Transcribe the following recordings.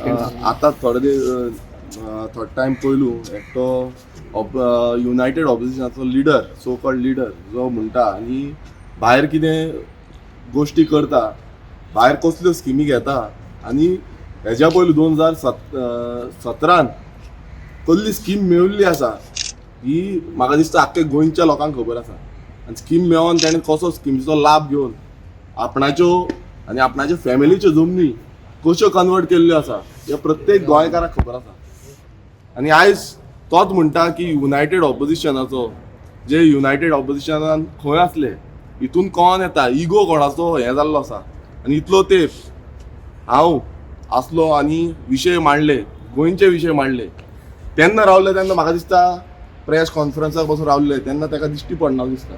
आतां थोडे दीस, थोडो टायम पयलू एकटो युनायटेड ऑपोजिशनाचो लिडर, सो कॉल्ड लिडर जो म्हणटा आनी भायर कितें गोश्टी करता, भायर कसल्यो स्किमी घेता आनी हेज्या पयलू 2017न कसली स्कीम मेळिल्ली आसा ही म्हाका दिसता आख्खे गोंयच्या लोकांक खबर आसा. आनी स्कीम मेळोन तेणें कसो स्किमीचो लाभ घेवन आपणाच्यो आनी आपणाच्यो फॅमिलीच्यो जमनी कश्यो कन्वर्ट केल्ल्यो आसा हे प्रत्येक गोंयकाराक खबर आसा. आनी आयज तोच म्हणटा की युनायटेड ऑपोजिशनाचो, जे युनायटेड ऑपोजिशनान खंय आसले, हितून कोण येता, इगो कोणाचो हें जाल्लो आसा. आनी इतलो तेंप हांव आसलो आनी विशय मांडले, गोंयचे विशय मांडले तेन्ना रावले, तेन्ना म्हाका दिसता प्रेस कॉन्फरन्साक बसून रावले तेन्ना ताका दिश्टी पडना दिसता.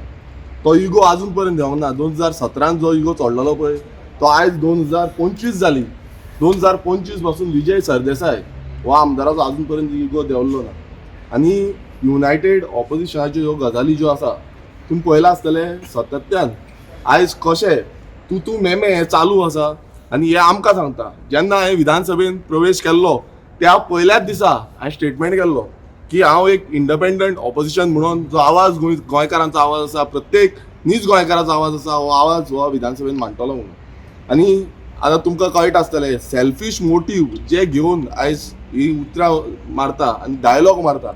तो इगो अजून पर्यंत देंवना. 2017न जो इगो चडलेलो पळय तो आयज 2025 जाली, 2025 पासून विजय सरदेसाय हो आमदाराचो अजून पर्यंत इगो देंवल्लो ना. आनी युनायटेड ऑपोजिशनाच्यो ह्यो गजाली ज्यो आसा तुमी पळयलां आसतलें, सातत्यान आयज कशें तूं तूं मेमे हें चालू आसा. आनी हें आमकां सांगता, जेन्ना हांवें विधानसभेन प्रवेश केल्लो त्या पयल्याच दिसा हांवें स्टेटमेंट केल्लो की हांव एक इंडिपेंडंट ऑपोजिशन म्हणून जो आवाज गोंयकारांचो आवाज आसा, प्रत्येक नीज गोंयकाराचो आवाज आसा, हो आवाज हो विधानसभेन मांडटलो म्हणून. आनी आतां तुमकां कळटा आसतलें, सेल्फीश मोटीव जे घेवन आयज ही उतरां मारता आनी डायलॉग मारता.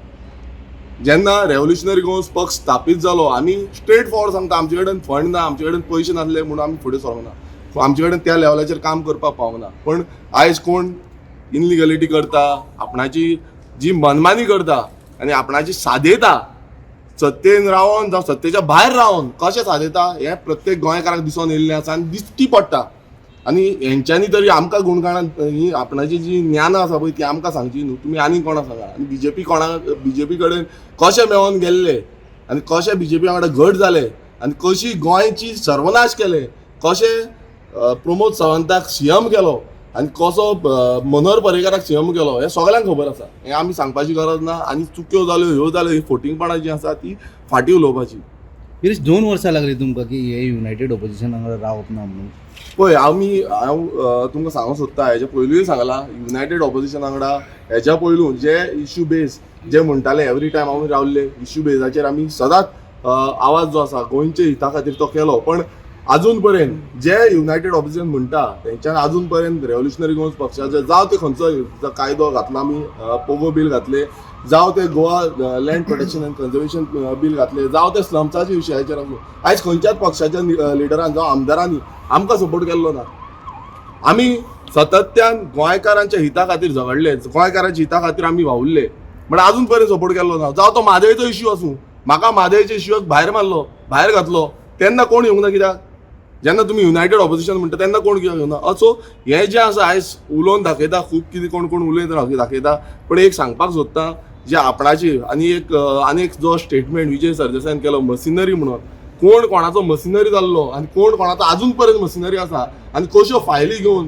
जेन्ना रेव्होल्युशनरी गोवन्स पक्ष स्थापीत जालो, आमी स्ट्रेट फॉरवर्ड सांगता, आमचे कडेन फंड ना, आमचे कडेन पयशे नासले म्हणून आमी फुडें सरोंक ना, आमचे कडेन त्या लेवलाचेर काम करपाक पावना. पण आयज कोण इनलिगलिटी करता, आपणाची जी मनमानी करता आनी आपणाची सादेता, सत्तेन रावन जावं सत्तेच्या भायर रावन कशें सादयता हें प्रत्येक गोंयकाराक दिसून येयल्लें आसा आनी दिश्टी पडटा. आनी हेंच्यांनी तरी आमकां गुणगाणां ही आपणाची जी ज्ञानां आसा पळय ती आमकां सांगची न्हू, तुमी आनी कोणा सांगा. आनी बीजेपी कोणा बीजेपी कडेन कशें मेळोन गेल्ले आनी कशें बीजेपी वांगडा घट जाले आनी कशी गोंयची सर्वनाश केले, कशें प्रमोद सावंताक सीएम केलो आनी कसो मनोहर पर्रीकाराक सीएम केलो हें सगल्यांक खबर आसा. हें आमी सांगपाची गरज ना. आनी चुक्यो जाल्यो, ह्यो जाल्यो, ही फोटिंगपणां जीं आसा ती फाटीं उलोवपाची. गिरीश, 2 वर्सां लागली तुमकां की हे युनायटेड ऑपोजिशन वांगडा रावप ना म्हणून? पळय, हांव तुमकां सांगूंक सोदता, हेच्या पयलूय सांगलां, युनायटेड ऑपोजिशन वांगडा हेच्या पयलू जे इश्यू बेज जे म्हणटाले, एवरी टायम आमी रावल्ले इश्यू बेजाचेर, आमी सदांच आवाज जो आसा गोंयच्या हिता खातीर तो केलो. पण अजून पर्यंत जे युनायटेड ऑपोजिशन म्हणटा तेंच्यान अजून पर्यंत रेव्होल्युशनरी गोवन्स पक्षाचे, जावं ते खंयचो कायदो घातला आमी, पोगो बील घातले, जावं ते Goa Land Protection and Conservation Bill घातले, जावं ते स्लम्साच्या विशयाचेर आसूं, आयज खंयच्याच पक्षाच्या लिडरान जावं आमदारांनी आमकां सपोर्ट केल्लो ना. आमी सातत्यान गोंयकारांच्या हिता खातीर झगडले, गोंयकारांच्या हिता खातीर आमी वावुरले, पण अजून पर्यंत सपोर्ट केल्लो ना. जावं तो म्हादयचो इश्यू आसूं, म्हाका म्हादयच्या इश्यूक भायर मारलो, भायर घातलो, तेन्ना कोण येवंक ना कित्याक? जेन्ना तुमी युनायटेड ऑपोजिशन म्हणटा तेन्ना कोण कित्याक येवना? सो हें जें आसा आयज उलोवन दाखयता, खूब कितें कोण कोण उलयत दाखयता. पण एक सांगपाक सोदता, जे आपणाची आनी एक आनी एक जो स्टेटमेंट विजय सरदेसायान केलो मशिनरी म्हणून, कोण कोणाचो मशिनरी जाल्लो आनी कोण कोणाचो अजून पर्यंत मशिनरी आसा आनी कश्यो फायली घेवन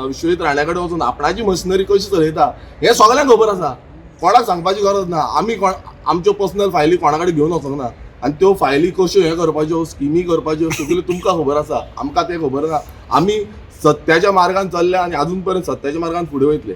विश्वजीत राण्या कडेन वचून आपणाची मशिनरी कशी चलयता हें सगल्यांक खबर आसा. कोणाक सांगपाची गरज ना. आमी कोण आमच्यो पर्सनल फायली कोणा कडेन घेवन वचोंक ना आनी त्यो फायली कश्यो हें करपाच्यो, स्किमी करपाच्यो, सगल्यो तुमकां खबर आसा, आमकां तें खबर ना. आमी सत्याच्या मार्गान चल्ले आनी अजून पर्यंत सत्याच्या मार्गान फुडें वयतले.